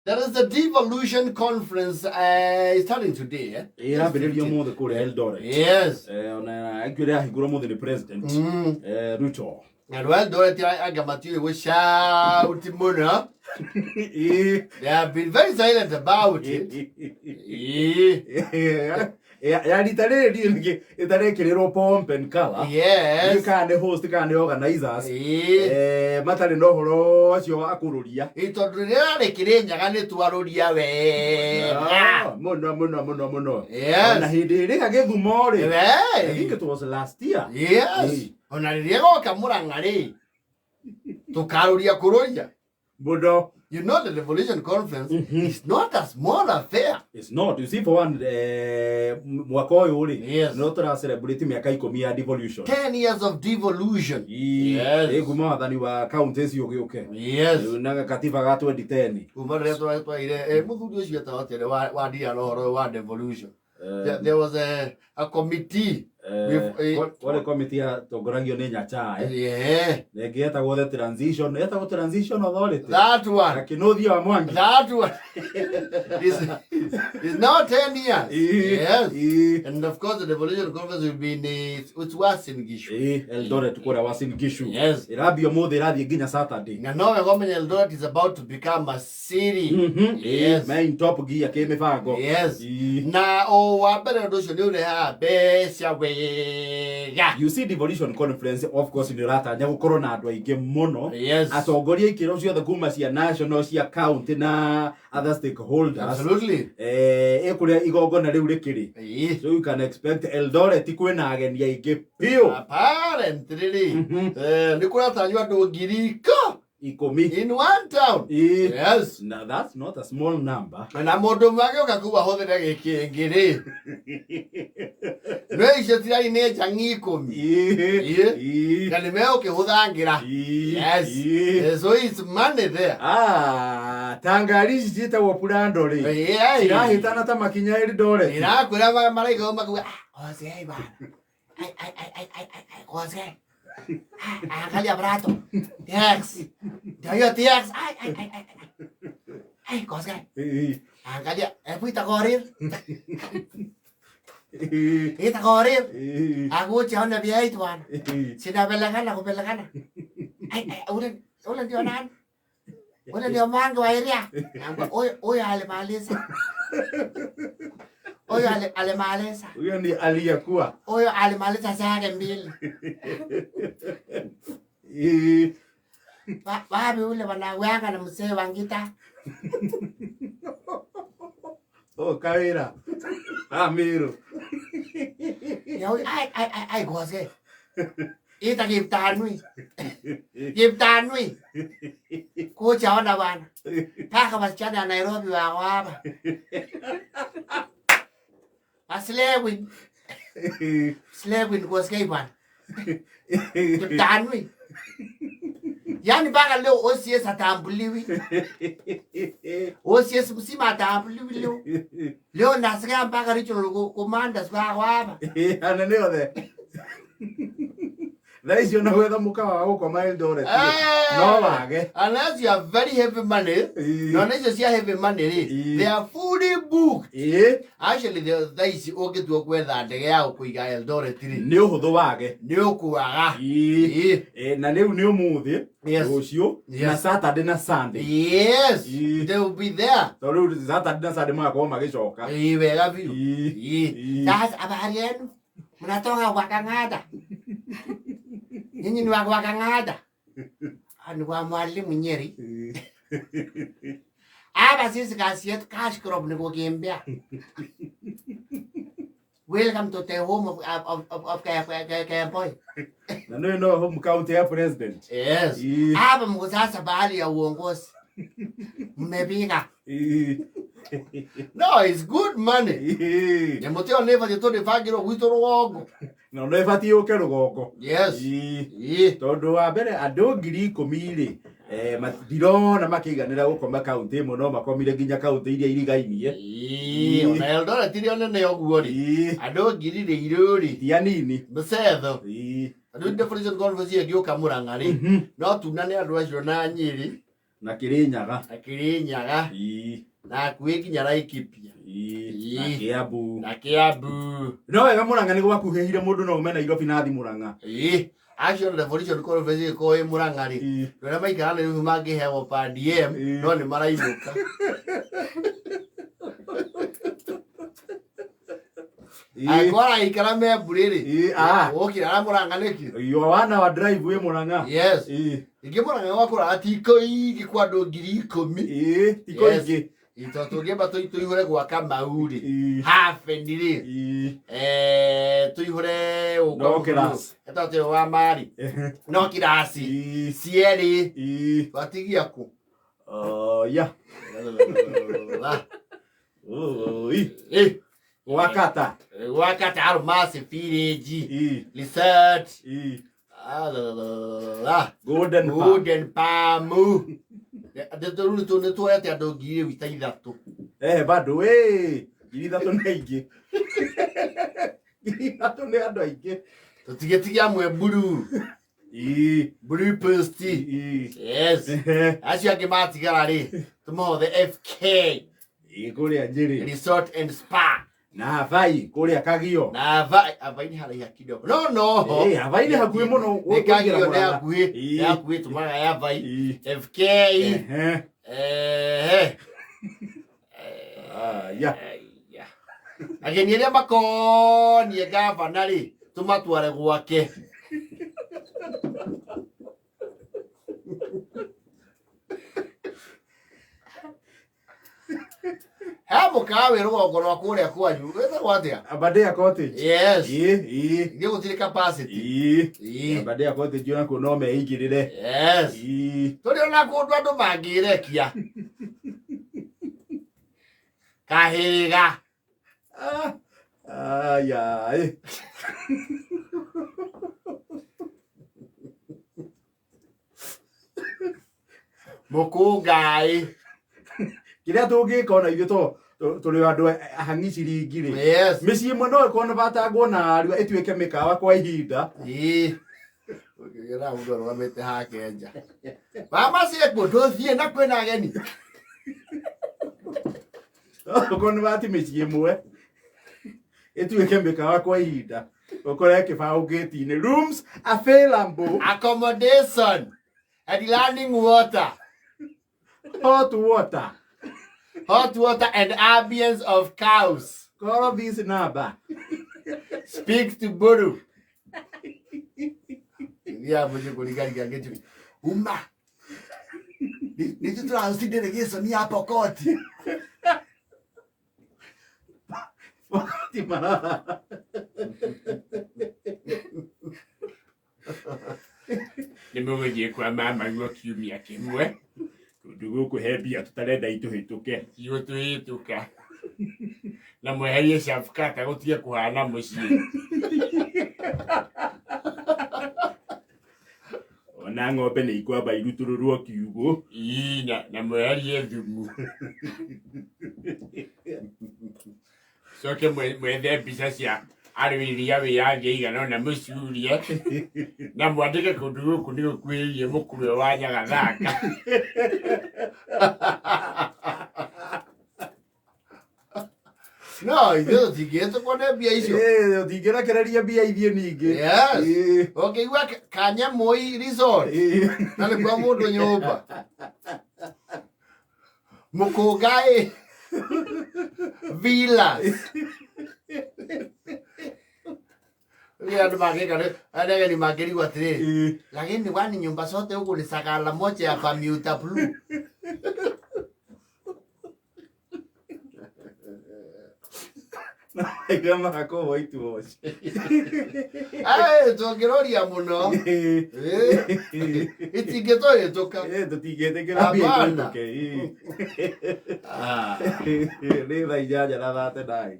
There is the devolution conference starting today. Eh? Ĩrambĩrĩrio ũmũthĩ kũrĩa Eldoret. Yes. Ona actually yahingũrwo ũmũthĩ nĩ president Ruto. And well, Eldoret anga matiũĩ gũcauti mũno. They have been very silent about it. Ĩĩ. Ya rita rĩrĩ ndiũĩ nĩkĩ ĩtarekĩrĩrwo pomp and color. Yes. Kana nĩ host kana nĩ organizers. Ĩĩ. Matarĩ na ũhoro ũcio wa kũrũria. Ĩ, tondũ rĩrĩa rarĩ Kĩrĩnyaga nĩ twarũria wega. Ah, mũno mũno mũno mũno. Yes. Ona hĩndĩ ĩrĩa Gĩthumo rĩ. I think We. it was last year. Yes. Ĩĩ. Ona rĩrĩa goka Mũrang'a rĩ, tũkarũria kũrũria. Mũno. You know the devolution conference is not a small affair. It's not. You see, for one, mwaka ũyũ rĩ, Yes. no tũra celebrate mĩaka 10 ya devolution. 10 years of devolution. Ii, Yes. ĩ kuma wathani wa kaunti icio ũgĩũke. Yes. Rĩu na gatiba ga 2010. Kuma rĩrĩa twaire mũthuri ũcio etagwo atĩa wa ndia na ũhoro ũyũ wa devolution. There was a committee. Kwarĩ committee yatongoragio nĩ Nyachae. Na ĩngĩ yetagwo the transition, yetagwo transition authority. That one. Na Kĩnũthia wa Mwangi. That one. Is now 10 years. Yes. And of course the devolution conference will be in it's Uasin Gishu. Ĩĩ, Eldoret kũrĩa Uasin Gishu. Yes. Ĩrambia ũmũthĩ ĩrathiĩ nginya Saturday. Na no wega ũmenye Eldoret is about to become a city. Yes. Main top gear kĩmĩbango. Yes. Ĩĩ. Na o wa mbere ũndũ ũcio nĩ ũrehaga mbeca wega. You see, devolution conference of course nĩ ũratanya gũkorwo na andũ aingĩ mũno. Atongoria ikĩro ciothe kuma cia national, cia county na other stakeholders. Ĩ kũrĩa igongona rĩu rĩkĩrĩ. So you can expect Eldoret kwĩna ageni aingĩ biũ. Apparently rĩ, nĩ kũratanywo andũ ngiri ka 10. In one town. Ĩĩ. Yes. Now that's not a small number. Na mũndũ ũmwe agĩũka kuu ahũthĩre gĩkĩngĩ rĩ, no icio tirari nĩ njang'i 10. Ĩĩ. Ĩĩ. Ĩĩ. Na nĩ megũkĩhũthangĩra. Ĩĩ. Yes. Ĩĩ. So it's money there. Ah, ta ngari ici ciĩtagwo Prado rĩ. Ĩĩ. Cirahĩtana ta makinya Eldoret. Irakwĩra maraiga makuga, "Ah, Jose bana. Ai, ai, ai, ai, ai, ai, ai, Jose. Ah, angalia Prado. TX. Ndio hiyo TX. Ai, ai, ai, ai, ai. Ai, Jose. Ĩĩ. Angalia, hebu itakorir. Ĩĩ. Itakorir. Ĩĩ. Akuja ona viatu bwana. Ĩĩ. Sinapelekana kupelekana. Ai, ai, ule ule ndio nani? Ule ndio mangi wa area. Huyo huyo alimaliza. Huyo alimaliza. Huyo ni aliyekuwa. Huyo alimaliza zake mbili. Ĩĩ. Wapi ule wanawanga na mzee Wangita? Oh, Kawira. Amiru. Ya huyu ai ai ai ai gose. Ita Kiptanui. Kiptanui. Kuja ona bwana. Paka wasichana ya Nairobi wako hapa. Aslewin. Slewin gose bwana. Kiptanui. Yaani mpaka leo OCS hatambuliwi. OCS mzima hatambuliwi leo. Leo nasikia mpaka regional commanders wako hapa. Anene othe. Thaa icio na gwetha mũkawa wa gũkoma Eldoret no wage. Unless you have very heavy money. Ĩĩ. Na ona icio cia heavy money rĩ, Ĩĩ. they are fully booked. Ĩĩ. Actually, thaa ici ũngĩtua gwetha ndege ya gũkũiga Eldoret rĩ, Nĩ ũhũthũ wage. nĩ ũkwaga. Ĩĩ. Ĩĩ. Ĩĩ, na rĩu nĩ ũmũthĩ, Yes. rũciũ, Yes. na Saturday na Sunday. Yes. Ĩĩ. They will be there. Tondũ rĩu Saturday na Sunday magakorwo magĩcoka. Ĩĩ, wega biũ. Ĩĩ. Ĩĩ. Ĩĩ. Sasa habari yenu? Mnatoka kwa Kang'ata? Nyinyi ni wa kwa Kang'ata? Ah, ni kwa mwalimu Nyeri. Hapa sisi kazi yetu cash crop ni kukimbia. Welcome to the home of Kemboi. Na nĩ no home county ya president. Yes. Ĩĩ. Hapa mko sasa bahali ya uongozi. Mmepiga. Ĩĩ. No, it's good money. Ĩĩ. Nĩ mũtĩ ũyũ nĩ ĩbatiĩ tũrĩbangĩrwo gwitũ rũgongo. Na no ĩbatiĩ yũke rũgongo. Yes. Ĩĩ. Ĩĩ. Tondũ wa mbere andũ 10,000 rĩ, ndirona makĩiganĩra gũkoma kaunti ĩmwe, no makomire nginya kaunti iria irigainie. Ĩĩ, ona Eldoret iria nene ũguo rĩ. Ĩĩ. Andũ ngiri rĩ irĩ rĩ. Ti anini. Mcetho. Ĩĩ. Rĩu devolution conference ĩngĩũka Mũrang'a rĩ, no tunane andũ acio na Nyĩrĩ. Na Kirinyaga. Na Kirinyaga. Na hakuhĩ nginya Laikipia. Na Kiambu. Na Kiambu. No wega Murang'a nĩ gwakuhĩhire mũndũ no ume Nairobi na athi Murang'a. Action Revolution Conference ĩgĩkorwo ĩ Murang'a rĩ, andũ arĩa maikaraga Nairobi mangĩheagwo per diem no nĩ marainũka. Angĩkorwo araikara Memburi rĩ, wokire ara Murang'a nĩkĩ? Your 1 hour drive wĩ Murang'a. Yes. Ingĩ Murang'a gwakũraga ti kũingĩ kwa andũ 10,000. Ti kũingĩ. Tondũ tũngĩamba tũihũre gwa Kamau rĩ, Haven rĩ, tũihũre No class. Etagwo wa Mari. No kirasi. Cierĩ. Twatigia kũ? Oh, yeah. Oi. Gwakata. Gwakata Almasi Village. Resort. Golden Palm. Golden Palm. Rĩu nĩ tuoyete andũ ngiri rĩu ta ithatũ. Bado we 3,000 nĩ aingĩ. 3,000 nĩ andũ aingĩ. Tũtigĩtigie amwe blue. Blue post. Yes. Acio angĩ matigara rĩ, tũmahothe FK. Kũrĩa Njĩrĩ. Resort and Spa. Na Havai kũrĩa Kagio. Na Havai, Havai nĩ haraiha kidogo. No no. Havai nĩ hakuhĩ mũno. Nĩ Kagio nĩ hakuhĩ. Nĩ hakuhĩ tũmaraga ya Havai. FK. Ya. Ageni arĩa makonie gavana rĩ, tũmatware gwake. He mũkawa wĩ rũgongo rwa kũrĩa kwanyu wĩtagwo atĩa? Aberdare Cottage. Yes. Ithuĩ gũtirĩ capacity. Aberdare Cottage onakuo no meingĩrĩre. Yes. Tũrĩ ona kũndũ andũ mangĩrekia. Kahĩrĩga. Aya. Mũkũngai. Kĩrĩa tũngĩka ona ithuĩ to tũrĩ andũ ahang'i ciringi rĩ. Yes. Mĩciĩ ĩmwe no ĩkorwo nĩ batangwo na arua ĩtuĩke mĩkawa kwa ihinda. Ũngĩgera mũndũ arũgamĩte hake nja. Mama ciĩkuo tũthiĩ na kwĩna ageni. Okorwo nĩ bati mĩciĩ ĩmwe ĩtuĩke mĩkawa kwa ihinda. Ũkore kĩbaũ gate-inĩ rooms available. Accommodation and running water. Hot water. Hot water and ambience of cows. Call this number. Speak to Buru. Yeah, mũciĩ kũrigariga ngĩnjũria. Uma. Nĩ tũrahosti delegation ya Pokot. Pokot marara. Nĩ mũgũthiĩ kwa mama guo kiumia kĩmwe. Kũndũ gũkũ he mbia tũtarenda itũhĩtũke. Igũtũhĩtũka. Na mweherie Shafkata gũtige kũhana mũciĩ. Ona ng'ombe nĩ ikwamba irutũrũrwo kiugũ. Ii, na mweherie thumu. Coke mwethe mbica cia arũĩrĩri a wĩyathi aigana ũna mũcurie na mwandĩke kũndũ gũkũ nĩ gũkuhĩrĩirie mũkũrwe wa Nyagathaka. No, ithuĩ tũtingĩhĩtũkwo nĩ mbia icio. Tũtingĩrekereria mbia ithiĩ ningĩ. Yes. Ũngĩigua Kanyamũi Resort na nĩ kwa mũndũ nyũmba. Mũkũngai Villas. Rĩu andũ mangĩka arĩa ageni mangĩrigwo atĩrĩrĩ, lakini kwani nyumba zote huku ni sakala moja ya Bermuda blue. Aigua mahakwo white wash. Ai, tũngĩroria mũno. Itingĩtũhĩtũka. Tũtingĩtĩkĩra mbia Hapana. itũhĩtũke. Nĩ thaa 8:39.